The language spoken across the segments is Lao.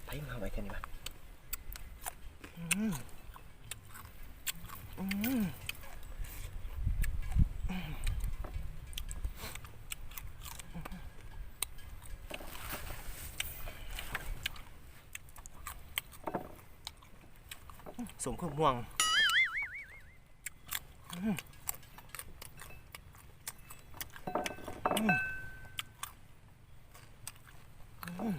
ໃຜມາໄວແທ້ນີ້ວະ? ອືມ ອືມ ສົ້ມຄືມ່ວງ. ອືມ ອືມ ອືມ.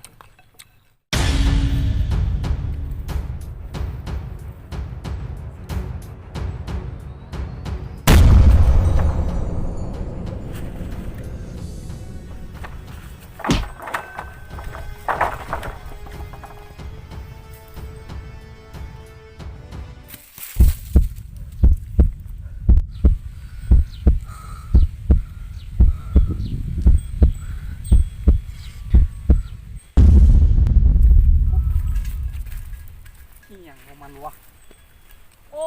ອີ່ຫຍັງຂອງມັນວະ? ໂອ້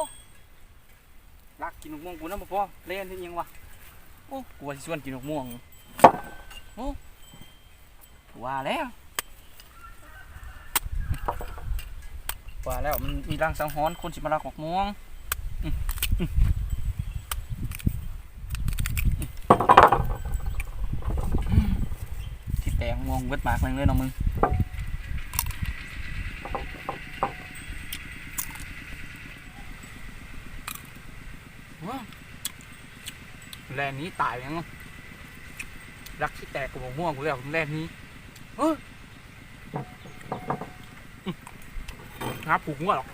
ລັກກິນໝາກມ່ວງກູນຳບໍ່ພໍ ແລ່ນເຮັດຫຍັງວະ? ໂອ້ ກູວ່າຊິຊວນກິນໝາກມ່ວງ. ໂອ້ ວ່າແລ້ວ ວ່າແລ້ວມັນມີລາງສັງຫອນ ຄົນຊິມາລັກໝາກມ່ວງ. ອືມ ອືມ ອືມ ຊິແຕກມ່ວງເບິດໝາກໜຶ່ງເລີຍເນາະມຶງ. ວ້າ ແລ່ນໜີຕາຍຫຍັງ ລັກຊິແຕກກະໝາກມ່ວງກູແລ້ວ ແລ່ນໜີ. ເຮີ້ຍ ຫາຜູກຫົວດອກ.